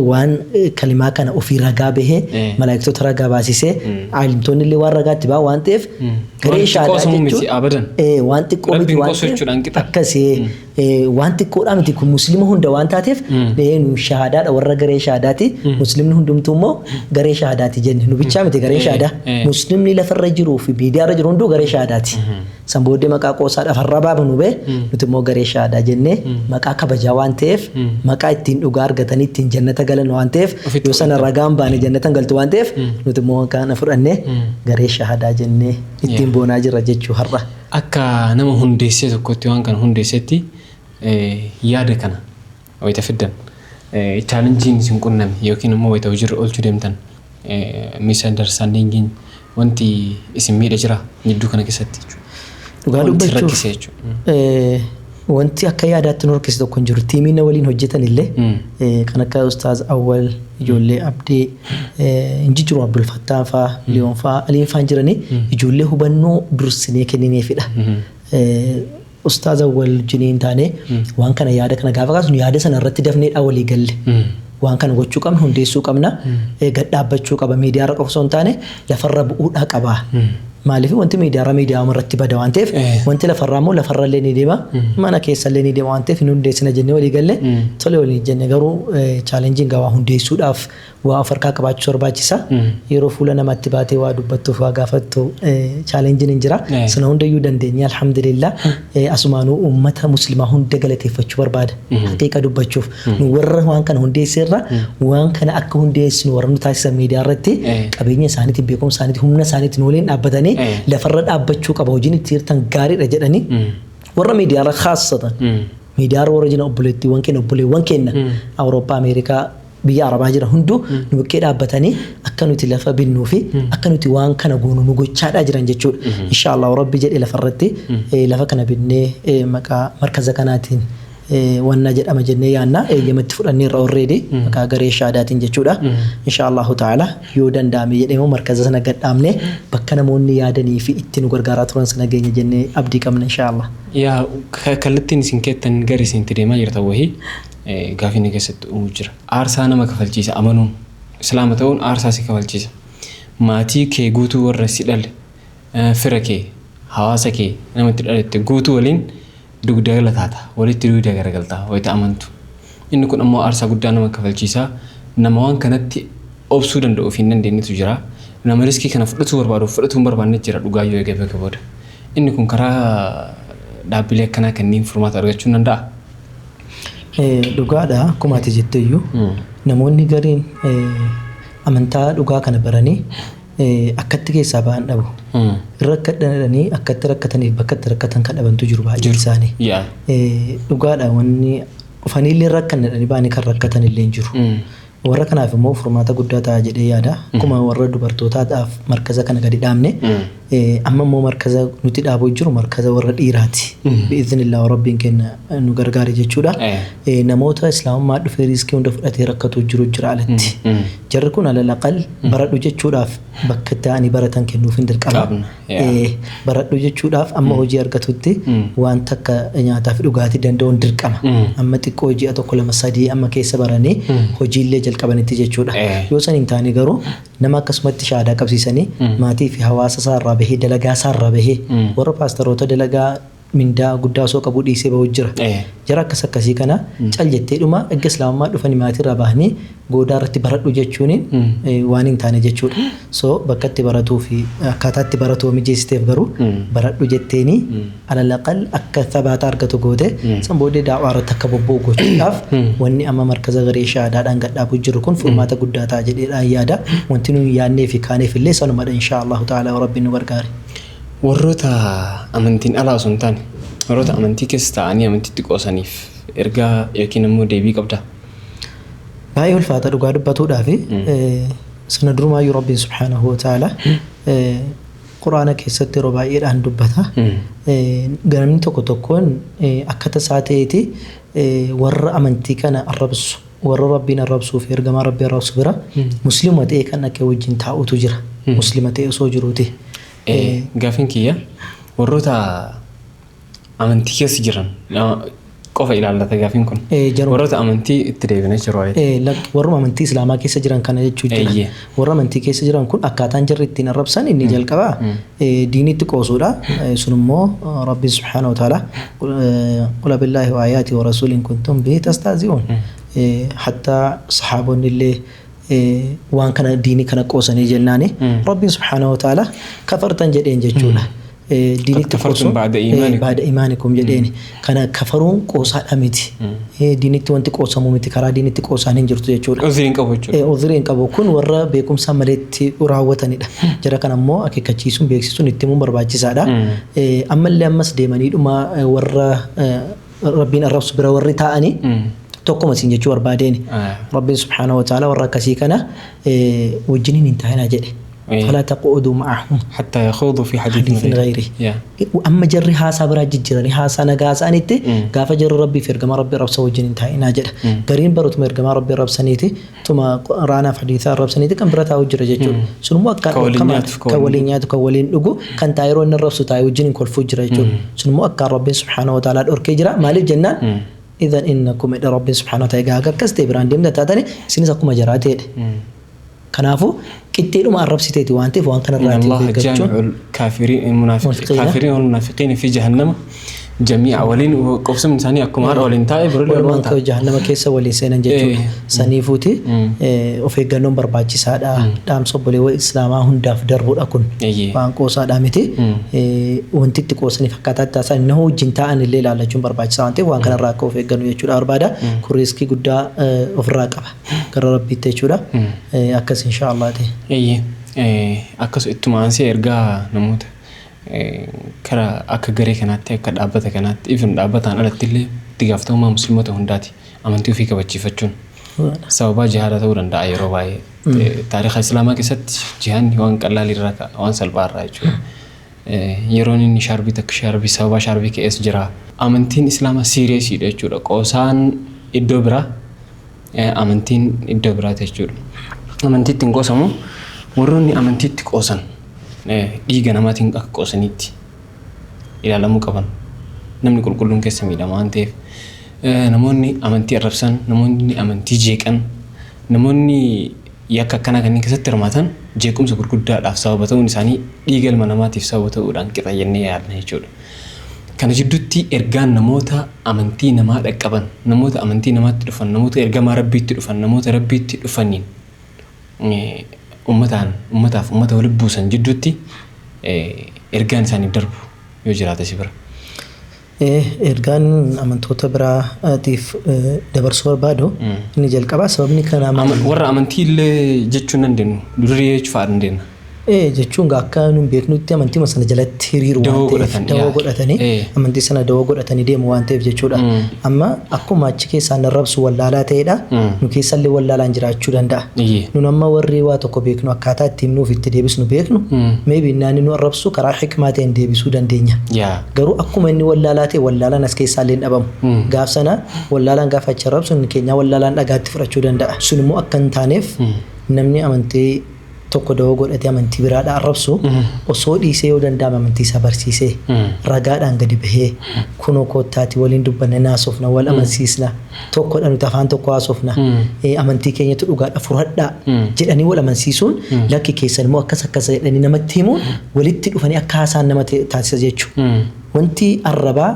waan kalimaa kana ofii ragaa bahee, malaayiktota ragaa baasisee, aalimtoonni illee waan ragaatti ba'a waan ta'eef, garee shaadaa jechuun waan xiqqoo miti waan ta'eef, akkasii waan xiqqoodhaa miti kun, musliima hunda waan taateef, nu shahaadaadha, warra garee shahaadaati, muslimni hundumtuu immoo garee shahaadaati jenne. Nu bichaa miti garee shahaadaa, muslimni lafarra jiruu fi miidiyaarra jiru hunduu garee shahaadaati. San booddee maqaa qoosaadhaaf arrabaa nu bee, nuti immoo garee shahaadaa jennee, maqaa kabajaa waan ta'eef, maqaa ittiin dhugaa argatanii ittiin jannata galan waan ta'eef, yoo sana ragaan baane jannatan galtu waan ta'eef, nuti immoo kana fudhannee garee shahadaa jennee ittiin boonaa jirra jechuu har'a. Akka nama hundeessee tokkotti, waan kana hundeessetti, yaada kana wayita fiddan challengeiin isin qunname yookiin immoo wayita hojiirra oolchuu deemtan misunderstandingiin wanti isin miidha jira jidduu kana keessatti jechuudha? Dhugaa dubbachuuf wanti akka yaadaatti nu rakkise tokko hin jiru. Teamiin na waliin hojjetan illee kan akka Ustaaz Awwal, ijoollee Abdii, hin jijjiiru, Abdul Fattaa fa'aa, Liyoon fa'aa, Aliin fa'aa jiranii, ijoollee hubannoo dursinee kennineefidha. Ustaaz Awwal wajjiniin taane waan kana, yaada kana gaafa kaasnu, yaada sana irratti dafneedhaa walii galle. Waan kana gochuu qabna, hundeessuu qabna, gad dhaabbachuu qaba, miidiyaarra qofa osoo hin taane lafarra bu'uudhaa qaba. Maaliif, wanti miidiyaarra miidiyaa irratti bada waan ta'eef, wanti lafarraa immoo lafarra illee ni deema, mana keessa illee ni deema waan ta'eef, hin hundeessina jennee walii galle, tole waliin jenne. Garuu challengeiin gabaa hundeessuudhaaf waa of harkaa qabaachuu barbaachisa. Yeroo fuula namatti baatee waa dubbattuuf waa gaafattu challengeiin hin jira. Sana hundayyuu dandeenye, alhamdulillah. Asumaanuu uummata muslimaa hunda galateeffachuu barbaada. Haqiiqa dubbachuuf nu warra waan kana hundeesseerra, waan kana akka hundeessinu warra nu taasisan, miidiyaa irratti qabeenya isaaniitiin, beekumsa isaaniitiin, humna isaaniitiin waliin dhaabbatanii lafarra dhaabbachuu qaba, hojiin itti jirtan gaariidha jedhanii, warra miidiyaarra kaassatan, miidiyaarra warra jiran, obboleettiiwwan keenya, obboleewwan keenya Awurooppaa, Ameerikaa, biyya Arabaa jiran hunduu nu bukkee dhaabbatanii akka nuti lafa binnuu fi akka nuti waan kana goonu nu gochaadhaa jiran jechuudha. Inshaallah, Rabbi jedhe, lafarratti lafa kana binnee maqaa markaza kanaatiin wanna jedhama jennee yaanna, eeyyamatti fudhanneerra already maqaa garee shaadaatiin jechuudha. Inshaallahu ta'ala, yoo danda'ame jedhee immoo markaza sana gad dhaabnee bakka namoonni yaadanii fi itti nu gargaaraa turan sana geenya jennee abdii qabna, inshaallah. Yaa, kallattiin isin keettan gara isin itti deemaa jirtan wahii gaafii inni keessatti uumuu jira. Aarsaa nama kafalchiisa amanuun. Islaama ta'uun aarsaa si kafalchiisa. Maatii kee guutuu, warra si dhale, fira kee, hawaasa kee, nama itti dhalatte guutuu waliin dugda gala taata. Walitti dugda garagaltaa wayita amantu. Inni kun ammoo aarsaa guddaa nama kafalchiisa. Nama waan kanatti obsuu danda'uu fi hin dandeenyetu jira. Nama riskii kana fudhatuu barbaadu, fudhatuu hin barbaanne jira, dhugaa yoo eegee beeka booda. Inni kun karaa dhaabbilee akkanaa kanneen furmaata argachuu hin danda'a. Dhugaadha, akkuma ati jette iyyuu namoonni gariin amantaa dhugaa kana baranii akkatti keessaa ba'an dhabu. Rakkadhanii akkatti rakkataniif bakka itti rakkatan kan dhabantu jiru baay'een isaanii. Dhugaadha, wanni dhufanii illee rakkanne jedhanii ba'anii kan rakkatan illee hin jiru. Warra kanaaf immoo furmaata guddaa ta'a jedhee yaada. Akkuma warra dubartootaadhaaf markaza kana gadi dhaabne. Amma immoo markaza nuti dhaabuu jiru markaza warra dhiiraati. Bi'iznillah Rabbiin keenya nu gargaare jechuudha. Namoota islaamummaa dhufee riiskii hunda fudhatee rakkatu jiru jira alatti. Jarri kun alal aqal baradhu jechuudhaaf bakka ta'anii baratan kennuuf hin dirqama. Qabna, yaa. Baradhu jechuudhaaf amma hojii argatutti waan takka nyaataa fi dhugaatii danda'uun dirqama. Amma xiqqoo ji'a 1 2 3 amma keessa baranii hojiillee jalqabanitti jechuudha. Yoo san hin taane garuu nama akkasumatti shaadaa qabsiisanii maatii fi hawaasa isaarraa bahee dalagaa isaarraa bahee warra paastaroota dalagaa mindaa guddaa osoo qabu dhiisee bahu jira. Jara akkas akkasii kana cal jettee dhuma erga islaamummaa dhufanii maatiirraa bahanii goodaa irratti baradhu jechuun waan hin taane jechuudha. So bakka itti baratuu fi akkaataa itti baratu mijeessiteef garuu baradhu jetteeni alal aqal akka thabaata argatu goote san booddee daawaa irratti akka bobba'u gochuudhaaf wanni amma markaza garee shahaadaadhaan gadhaabuu jiru kun furmaata guddaa ta'a jedheedhaan yaada. Wanti nuyi yaadnee fi kaaneef illee sanumadha insha Allahu ta'ala Rabbiin nu gargaare. Warroota amantiin alaa osoo hin taane warroota amantii keessa taa'anii amantiitti qoosaniif ergaa yookiin immoo deebii qabdaa? Baay'ee ulfaata dhugaa dubbatuudhaaf sana durumaayyuu Rabbiin subhaanahu wa ta'ala Quraana keessatti yeroo baay'eedhaan dubbata. Namni tokko tokkoon akka tasaa ta'eeti warra amantii kana arrabsu, warra Rabbiin arrabsuu fi ergamaa Rabbii arrabsu bira muslima ta'e kan dhaqee wajjin taa'utu jira. Muslima ta'e osoo jiruuti. Gaafiin kiyya warroota amantii keessa jiran qofa ilaallata gaafiin kun. Warroota amantii itti deebinee jiru waa'ee. Warruma amantii islaamaa keessa jiran kana jechuu jira. Warra amantii keessa jiran kun akkaataan jarri ittiin arrabsan inni jalqabaa diinitti qoosuudha. Sun immoo Rabbiin subhaanahu wa ta'ala qul billaahi wa aayaati wa rasuuliin kuntum bihi tastahzi'uun. Hattaa sahaabonni illee waan kana diinii kana qoosanii jennaani Rabbiin subhaanahu wa ta'ala kafartan jedheen jechuudha. Diinitti kafartum ba'da iimaanikum. Ba'da iimaanikum jedheeni. Kana kafaruun qoosaadha miti. Diinitti wanti qoosamu miti, karaa diinitti qoosaan hin jirtu jechuudha. Uzrii hin qabu jechuudha. Uzrii hin qabu kun warra beekumsa maleetti raawwatanidha. Jara kana immoo akeekkachiisuun beeksisuun itti himuun barbaachisaadha. Ammallee ammas deemanii dhuma warra Rabbiin arrabsu bira warri taa'anii tokkuma siin jechuu barbaadeeni. Rabbiin subhaanahu wa ta'ala warra akkasii kana wajjiniin hin taa'inaa jedhe. Falaa taquuduu ma'ahum. Hattaa yakhuudu fi hadiithin ghayri. Amma jarri haasaa biraa jijjiiranii haasaa nagaa haasa'anitti gaafa jarri Rabbii fi ergamaa Rabbii arrabsan wajjin hin taa'inaa jedha. Gariin barutuma ergamaa Rabbii arrabsaniiti tuma Quraanaaf hadiisaa arrabsaniiti kan bira taa'u jira jechuudha. Sun immoo akkaan Kan waliin dhorkamaa nyaatu, kan kan waliin waliin nyaatu, kan waliin dhugu, kan taa'ee yeroo inni arrabsu taa'ee wajjin hin kolfuu jira jechuudha. Sun immoo akkaan Rabbiin subhaanahu wa ta'aalaa dhorkee jira. Maaliif jennaan idan innakum jedha Rabbiin subhaanahu wa ta'ala egaa haga akkas ta'e biraan deemtan taatani isinis akkuma jaraa ta'edha. Kanaafuu qixxeedhuma arrabsiteeti waan ta'eef waan kanarraa إن of الله eeggachuun جامع الكافرين منافقين. كافرين والمنافقين في جهنم جميعا ولين قبسم إنساني أكو مار ولين تاي برولي walumaan ولين ka'u jahannama keessa waliin seenan jechuudha. Saniifuuti of eeggannoon barbaachisaadha. Dhaamsa obboleewwan islaamaa hundaaf darbuudha kun. Waan qoosaadha miti. Wanti itti qoosaniif akkaataa itti haasa'an nama wajjin taa'an illee ilaallachuun barbaachisaa waan ta'eef waan kanarraa akka of eeggannu jechuudha barbaada. Kun riiskii guddaa ofirraa qaba. Gara Rabbiitti jechuudha. Akkas insha Allah ta'e. Akkas ittuma aansee ergaa namoota karaa akka garee kanaatti akka dhaabbata kanaatti even dhaabbataan alatti illee itti gaafatamummaa musliimota hundaati amantii ofii kabachiifachuun sababaa jihaada ta'uu danda'a yeroo baay'ee. Taariika islaamaa keessatti jihaanni waan qallaalii irraa ka'a waan salphaa irraa jechuudha. Yeroon inni shaarbii takka shaarbii sababaa shaarbii ka'es jira. Amantiin islaamaa siiriyeesiidha jechuudha. Qoosaan iddoo biraa amantiin iddoo biraati jechuudha. Amantiitti hin qoosamu warroonni amantiitti qoosan dhiiga namaatiin akka qoosaniitti ilaalamuu qaban. Namni qulqulluun keessa miidhama waan ta'eef namoonni amantii arrabsan, namoonni amantii jeeqan, namoonni yakka akkanaa kanneen keessatti hirmaatan jeequmsa gurguddaadhaaf sababa ta'uun isaanii dhiiga ilma namaatiif sababa ta'uudhaan qixa jennee yaadna jechuudha. Kana jidduutti ergaan namoota amantii namaa dhaqqaban, namoota amantii namaatti dhufan, namoota ergamaa Rabbiitti dhufan, namoota Rabbiitti dhufaniin ummataaf ummata walitti buusan jidduutti ergaan isaaniif darbu yoo jiraate si bira. Ergaan amantoota biraatiif dabarsuu barbaadu inni jalqabaa sababni kanaa maali? Warra amantii illee jechuu hin dandeenyu, durii jechuu fa'aa dandeenya. Jechuun akka nun beeknutti amantii sana jalatti hiriiru waan ta'eef dawoo godhatanii amantii sana dawoo godhatanii deemu waan ta'eef jechuudha. Amma akkuma achi keessaa arrabsu wallaalaa ta'edha. Nu keessallee wallaalaan jiraachuu danda'a. Nun amma warri waa tokko beeknu akkaataa ittiin nuuf itti deebisnu beeknu maybe inni nu arrabsu karaa hikmaa ta'een deebisuu dandeenya. Garuu akkuma inni wallaalaa ta'e wallaalaan as keessaallee hin dhabamu. Gaaf sana wallaalaan gaafa achi arrabsu inni keenyaa wallaalaan dhagaatti fudhachuu danda'a. Sun immoo akka hin taaneef namni amantii tokko dawoo godhatee amantii biraadhaa arrabsu osoo dhiisee yoo danda'ame amantii isaa barsiisee ragaadhaan gadi bahee kunoo koottaati waliin dubbanne naasofna wal amansiisna tokkodha nuti afaan tokko haasofna amantii keenyatu dhugaadha fudhadhaa jedhanii wal amansiisuun lakki keessan immoo akkas akkas jedhanii namatti himuun walitti dhufanii akka haasaan nama taasisa jechuudha. Wanti arrabaa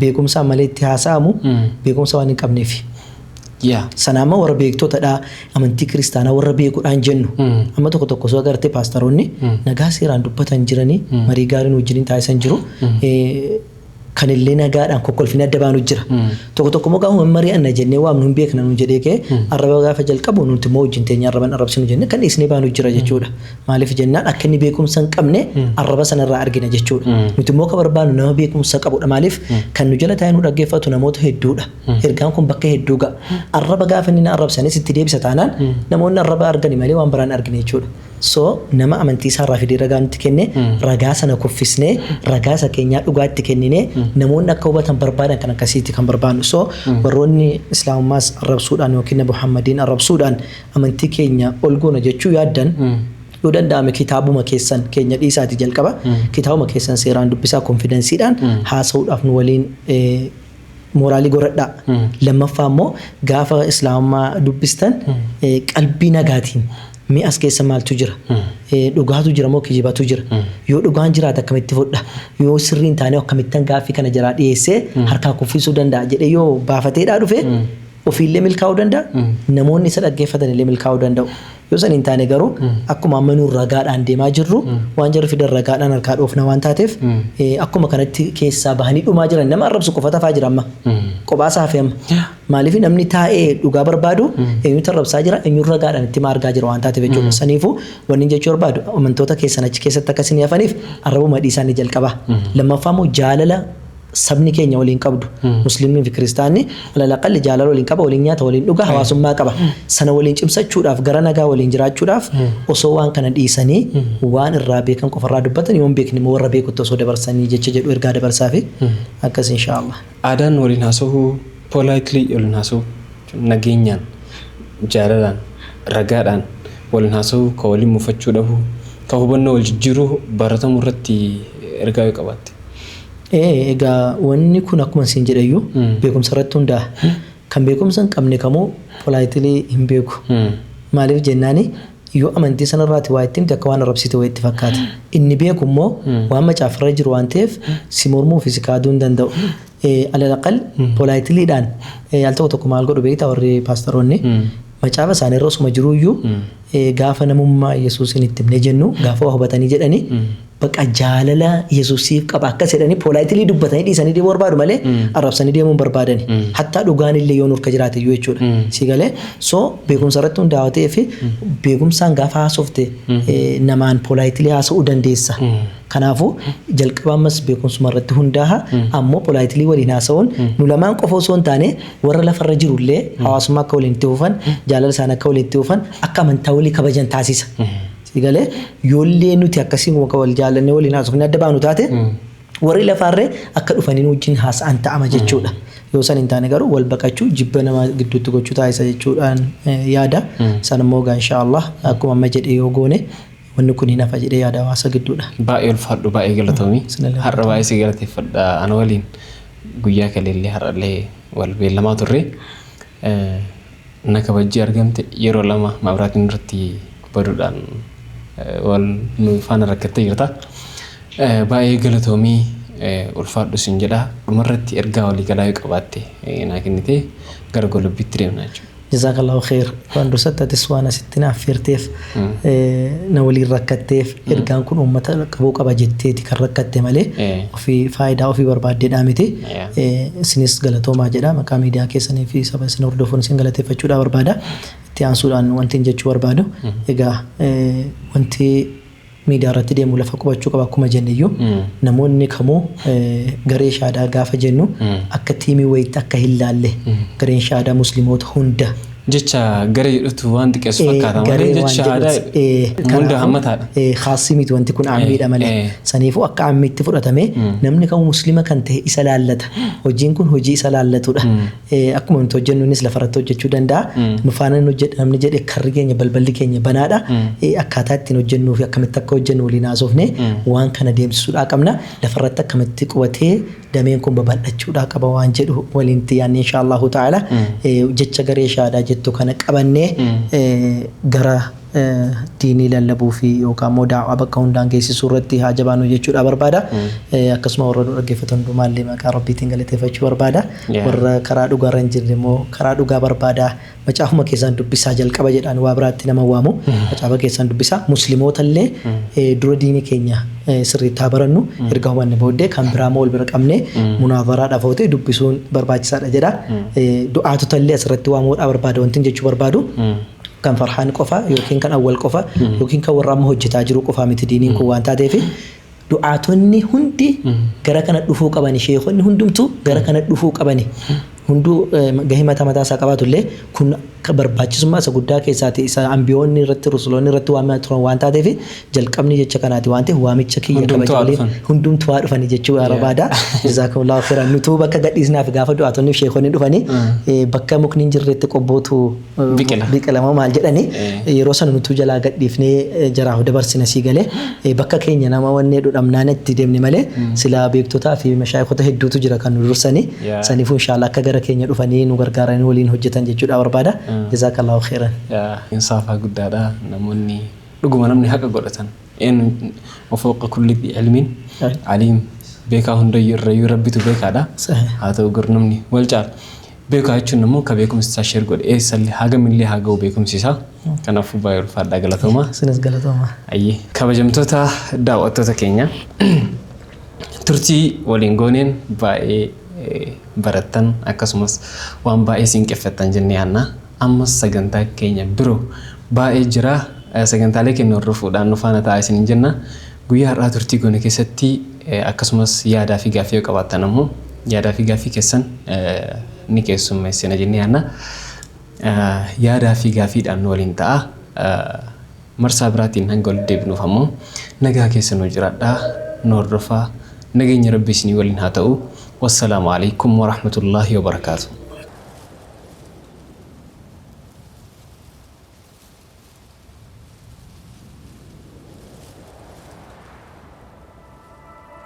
beekumsaan malee itti haasa'amu beekumsa waan hin qabneef. Sana amma warra beektotadha amantii kiristaanaa warra beekuudhaan jennu. Amma tokko tokko osoo agartee paastaroonni nagaa seeraan dubbatan jiranii marii gaariin wajjiniin taasisan jiru. Kan illee nagaadhaan kokkolfinee adda baanu jira. Tokko tokko immoo gaafa mari'anna jennee waamnu hin beekna nu jedhee kee arraba gaafa jalqabu nuti immoo wajjin teenya arraban arrabsinu jennee kan dhiisnee baanu jira jechuudha. Maaliif jennaan akka inni beekumsa hin qabne arraba sanarraa argina jechuudha. Nuti immoo kan barbaannu nama beekumsa qabudha. Maaliif kan nu jala taa'ee nu dhaggeeffatu namoota hedduudha. Ergaan kun bakka hedduu ga'a. Arraba gaafa inni na arrabsanis itti deebisa taanaan namoonni arraba argani malee waan biraan argine jechuudha. So nama amantii isaarraa fidee ragaa nutti kenne ragaa sana kuffisnee ragaa isa keenyaa dhugaatti kenninee namoonni akka hubatan barbaadan kan akkasiitti kan barbaannu. So warroonni islaamummaas arrabsuudhaan yookiin Nabi Muhammadiin arrabsuudhaan amantii keenya ol goona jechuu yaaddan yoo danda'ame kitaabuma keessan keenya dhiisaati jalqaba kitaabuma keessan seeraan dubbisaa confidenceiidhaan haasa'uudhaaf nu waliin moraalii godhadhaa. Lammaffaa immoo gaafa islaamummaa dubbistan qalbii nagaatiin mi'a as keessa maaltu jira? Dhugaatu jira moo kijibatu jira? Yoo dhugaan jiraate akkamitti fudha? Yoo sirrii hin taane akkamittan gaaffii kana jalaa dhiyeessee harkaa kuffisuu danda'a jedhee yoo baafateedhaa dhufe ofiillee milkaa'uu danda'a. Namoonni isa dhaggeeffatan illee milkaa'uu danda'u. Yoo san hin taane garuu akkuma amma nuun ragaadhaan deemaa jirru waan jarri fidan ragaadhaan harkaa dhoofna waan taateef akkuma kanatti keessaa bahanii dhumaa jiran nama arrabsu qofa tafaa jira amma. Kophaa isaa hafe amma. Maaliif namni taa'ee dhugaa barbaadu eenyutu arrabsaa jira eenyuun ragaadhaan itti argaa jira waan taateef jechuudha. Saniifuu wanni jechuu barbaadu amantoota keessan achi keessatti akka isin hafaniif arrabuma dhiisaa ni jalqaba. Lammaffaa immoo jaalala sabni keenya waliin qabdu musliimni fi kiristaanni alalaqalli jaalala waliin qaba, waliin nyaata, waliin dhuga, hawaasummaa qaba. Sana waliin cimsachuudhaaf gara nagaa waliin jiraachuudhaaf osoo waan kana dhiisanii waan irraa beekan qofarraa dubbatan yoo hin beekne immoo warra beekutti osoo dabarsanii jecha jedhu ergaa dabarsaa fi akkas inshaallah. Aadaan waliin haasa'uu, politely waliin haasa'uu, nageenyaan, jaalalaan, ragaadhaan waliin haasa'uu, ka waliin mufachuu dhabuu, ka hubannoo wal jijjiiruu baratamuu irratti ergaa yoo qabaatte. Egaa wanni kun akkuma isin jedheyyuu beekumsa irratti hundaa'a. Kan beekumsa hin qabne kamuu politely hin beeku. Maaliif jennaani yoo amantii sanarraati waa itti himte akka waan arrabsite wayii itti fakkaata. Inni beeku immoo waan macaafarra jiru waan ta'eef si mormuu fi si kaaduu hin danda'u. Alalaqal politelyidhaan al tokko tokko maal godhu beektaa warri paastaroonni macaafa isaanii irra osuma jiruyyuu gaafa namummaa Yesuusin itti himne jennu gaafa waa hubatanii jedhanii baqa jaalala Yesuusiif qaba akkas jedhanii politely dubbatanii dhiisanii deemuu barbaadu malee arrabsanii deemuu hin barbaadani. Hattaa dhugaan illee yoo nurka jiraate iyyuu jechuudha. Si galee so beekumsa irratti hundaa'aa ta'ee fi beekumsaan gaafa haasofte namaan politely haasa'uu dandeessa. Kanaafuu jalqaba ammas beekumsuma irratti hundaa'a ammoo politely waliin haasa'uun nu lamaan qofa osoo hin taane warra lafarra jirullee hawaasummaa akka waliin itti fufan, jaalala isaanii akka waliin itti fufan, akka amantaa walii kabajan taasisa. Si galee yoollee nuti akkasiin wal jaallannee waliin haasofnee adda baanu taate warri lafaarree akka dhufanii nu wajjin haasa'an ta'ama jechuudha. Yoo san hin taane garuu wal baqachuu, jibba nama gidduutti gochuu taasisa jechuudhaan yaada. San immoo egaa inshaallah akkuma amma jedhe yoo goone wanni kun hin hafa jedhee yaada hawaasa gidduudha. Baay'ee ulfaadhu, baay'ee galatoomii. Isinillee. Har'a baay'ee si galateeffadha. Ana waliin guyyaa kaleellee har'allee wal beellamaa turre. Na kabajjee argamte. Yeroo lama mabraatiin irratti baduudhaan wal nu faana rakkattee jirta. Baay'ee galatoomii, ulfaadhu sin jedha. Dhumarratti ergaa waliigalaa yoo qabaatte naa kennitee gara golobbiitti deemna jechuudha. Jazakallahu khair. Waan dursatti atis waan asitti na affeerteef, na waliin rakkatteef, ergaan kun uummata qabuu qaba jetteeti kan rakkatte malee ofii faayidaa ofii barbaaddeedhaa miti. Isinis galatoomaa jedha maqaa miidiyaa keessanii fi saba isin hordofuun isin galateeffachuudhaa barbaada. Itti aansuudhaan wanti hin jechuu barbaadu. Egaa wanti Miidiyaa irratti deemu lafa qubachuu qaba akkuma jenneyyuu namoonni kamuu garee shaadaa gaafa jennu akka tiimii wayiitti akka hin laalle, gareen shaadaa musliimoota hunda. Jecha garee jedhutu waan xiqqeessu fakkaata malee Garee jecha waan shahaadaa jedhuti. hunda hammataadha. Khaasii miti, wanti kun aammiidha malee. Saniifuu akka aammiitti fudhatamee namni kamuu muslima kan ta'e isa laallata. Hojiin kun hojii isa laallatudha. Akkuma nuti hojjennu innis lafarratti hojjechuu danda'a. Nu faana inni hojjedha namni jedhe karri keenya, balballi keenya banaadha. Akkaataa ittiin hojjennuu fi akkamitti akka hojjennu waliin haasofne waan kana deemsisuudhaa qabna. Lafarratti akkamitti qubatee dameen kun babal'achuudhaa qaba waan jedhu waliin itti yaadne, insha Allahu ta'ala, jecha garee shaadaa jettu kana qabannee gara diinii lallabuu fi yookaan immoo daawaa bakka hundaan geessisuu irratti haa jabaannu jechuudha barbaada. Akkasuma warra nu dhaggeeffatan hundumaallee maqaa Rabbiitiin galateeffachuu barbaada. Warra karaa dhugaarra hin jirre immoo karaa dhugaa barbaada. Macaafuma keessaan dubbisaa jalqaba jedhaan, waa biraatti nama waamu. Macaafa keessaan dubbisaa. Musliimoota illee dura diinii keenya sirriitti haa barannu. Erga hubanne booddee kan biraa immoo wal bira qabnee munaazaraadhaaf yoo ta'e dubbisuun barbaachisaadha jedha. Du'aatota illee asirratti waamuudhaa barbaada, wanti jechuu barbaadu. Kan Farhaan qofa yookiin kan Awwal qofa yookiin kan warra amma hojjetaa jiru qofa miti diiniin kun waan taateef, du'aatonni hundi gara kana dhufuu qabani, sheekonni hundumtuu gara kana dhufuu qabani. Hunduu gahee mataa mataa isaa qabaatu illee kun akka barbaachisummaa isa guddaa keessaati, isa ambiyoonni irratti, rusuloonni irratti waamamaa turan waan taateef, jalqabni jecha kanaati waan ta'eef, waamicha kiyya Hundumtuu haa kabaja dhufan. Hundumtuu haa dhufani jechuu barbaada. Jazaakumullahu khairan. Nutuu bakka gadhiisnaaf gaafa du'aatonni fi sheekonni dhufanii bakka mukni hin jirretti qobbootu Biqila. Biqilama maal jedhani, yeroo sana nutuu jalaa gadhiifnee jaraaf dabarsina sii galee, bakka keenya nama wannee dhudhamnaan itti deemne malee silaa beektotaa fi mashaayikota hedduutu jira kan nu dursanii. Saniifuu inshaalla akka gara keenya dhufanii nu gargaaranii waliin hojjetan jechuudha barbaada. Jazaakallahu khairan. Insaafaa guddaadha, namoonni dhuguma namni haqa godhatan eenyu? Wafawqa kulli dhi ilmin aliim, beekaa hundayyuu irrayyuu Rabbitu beekaadha. Haa ta'u garuu namni wal caala. Beekaa jechuun immoo ka beekumsi isaa share godhe eessallee hagamillee haa ga'u beekumsi isaa. Kanaafuu baay'ee ulfaadhaa, galatooma. Isinis galatooma. Ayyee, kabajamtoota daawwattoota keenya, turtii waliin gooneen baay'ee barattan, akkasumas waan baay'ee siinqeffattan jennee yaadna. Ammas sagantaa keenya biroo baay'ee jira. Sagantaalee keenya hordofuudhaan nu faana ta'aa isiniin jenna. Guyyaa har'aa turtii goone keessatti akkasumas yaadaa fi gaaffii yoo qabaattan ammoo yaadaa fi gaaffii keessan ni keessummeessina jennee yaadna. Yaadaa fi gaaffiidhaan nu waliin ta'a. Marsaa biraatiin hanga walitti deebinuuf ammoo nagaa keessa nu jiraadhaa, nu hordofaa, nageenya Rabbi isinii waliin haa ta'u. Wassalaamu alaikum warahmatullaahi wabarakaatu.